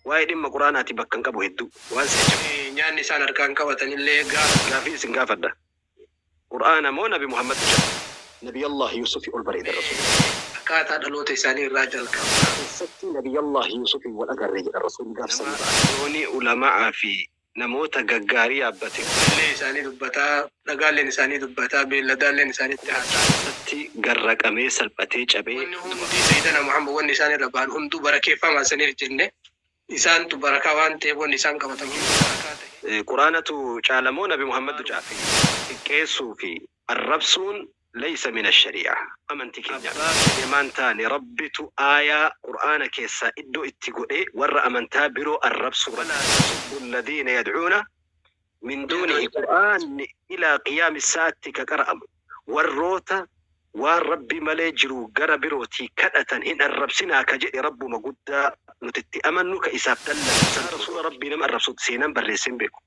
Waa'ee dhimma Qur'aanaati bakka hin qabu hedduu. Waan si ajabu. Nyaanni isaan harkaan qabatanillee gaara. Gaafii isin gaafadha. Qur'aana moo Nabi Muhammadtu caala? Nabiyallah Yuusufi ol bareeda Rasuulli. Akkaataa dhaloota isaanii irraa jalqabna. Eessatti Nabiyallah Yuusufiin wal agarre jedhan Rasuulli gaaf san. Nama doonii ulama'aa fi namoota gaggaarii yaabbate. Illee isaanii dubbataa, dhagaalleen isaanii dubbataa, beelladaalleen isaanitti haasa'a. Keessatti garraqamee salphatee cabee Wanni du'a. hundi Sayyidana Muhammad wanni isaan irra bahan hunduu barakeeffamaa saniif jenne isaantu barakaa waan ta'eef wanni isaan qabatan hunduu barakaa ta'e. Qur'aanatu caala moo Nabi Muhammadtu caala? Fi xiqqeessuu fi arrabsuun Laysa mina sharii'ah amantii keenyaa miti. Abbaa fedhe maan taane Rabbitu aayaa qur'aana keessaa iddoo itti godhee warra amantaa biroo arrabsuu Rabbi. Walaa tasubbu alladiina yad'uuna min duunihi qur'aanni ilaa qiyaami saa'atti ka qara'amu warroota waan Rabbi malee jiru gara birootii kadhatan hin arrabsinaa ka jedhe Rabbuma guddaa nuti itti amannu ka isaaf dallannu santu. Rasuula Rabbii nama arrabsu seenaan barreessee hin beeku.